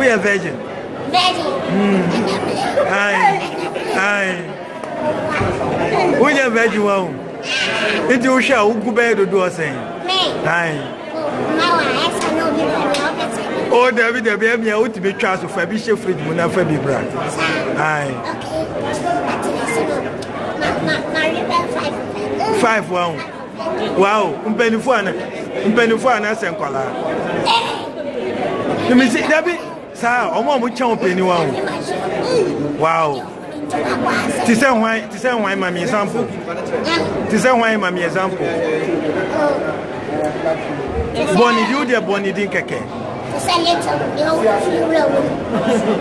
Woyɛ virgin? Virgin. Ae. Ae. Wonyɛ virgin wa o. Nti wohwɛ a wogu bɛyɛ dodoɔ sɛn? Me. Ae. Ma wa ɛsɛ na obi pɛ mi ɔpɛ sɛ. O dabi dabi ɛmia wotumi twa so fa bi hyɛ fridge mu na fa bi bra. Ae. Okay. Ma ma ma five. Five wa o. Wow, mpanyinfoɔ ana mpanyinfoɔ ana sɛ nkwadaa. Mesi dabi saa ɔmo a ɔmo kyɛn ɔpanyin wa o. Wow. Ti sɛ hwan ti sɛ hwan ma mi example. Ti sɛ hwan ma mi example. Bɔ ne din o deɛ bɔ ne din kɛkɛ.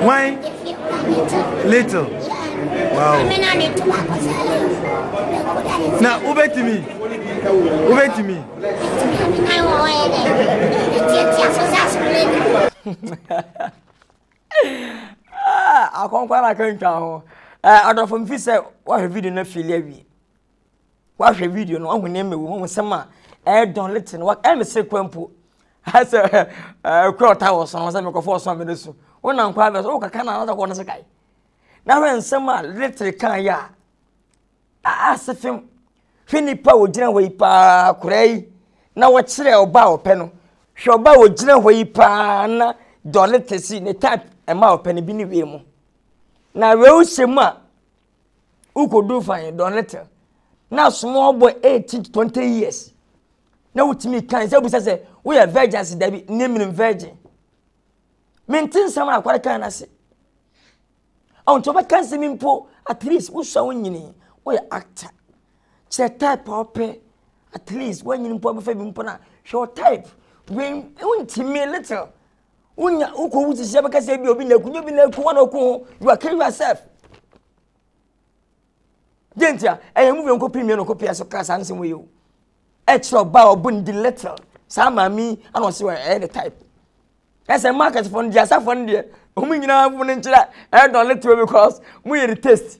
Hwan? Little. Wow. Na wobɛtumi wobɛtumi. Akɔnkɔ na akantwa ho. Adɔfo mfi sɛ woahwɛ video no afili awie. Woahwɛ video no, woahu nneɛma ɛwɔ mu, woahu nsɛm a ɛyɛ dɔn lete no, ɛyɛ sere kora mpo. Sɛ kura ɔta wɔ so no, sɛ mekɔfɔ ɔso a mede so. Wonam kwan bɛ so, wokaka na anasɛ kɔ no se kae. Na hwɛ nsɛm a lete kan yɛ a, ase fem. Hwɛ nipa a wɔgyina hɔ yi paa, koraa yi, na wɔkyerɛ ɔba a ɔpɛ no. Hwɛ ɔba a wɔgyina hɔ yi paa na dɔn lete si ne type ɛma ɔpɛ no bi ne wei mu. Na wei wohyɛ mu a, Wokɔduru fan dɔn little na small boy 18 to 20 years na wotumi kan sɛ wobisa sɛ woyɛ virgin ase dabi ne menim virgin. Mente nsɛm a akware kan no ase. Ɔn nti wɔbɛka nsɛm mpo at least wosua wo nyini woyɛ actor kyerɛ type a wopɛ at least woanyini mpo abɛfa bi mpo na hwɛ wo type wei wontumi little wonya wokɔ wo sisi abɛka sɛ bi obi na aku nyɛ obi na aku wɔn na ɔku ho you are killing yourself. Deɛ nti a ɛyɛ movie nkɔ premiere no kɔ pia so ka saa nsɛm wei o. Ɛkyerɛ ɔbaa a ɔbɔ ne di little saa maame yi ana ɔsi wɔ ɛyɛ ne type. Ɛsɛ market fo no deɛ asafo no deɛ wɔn nyinaa fo no nkyerɛ ɛyɛ dɔn little because mo yɛ ne taste.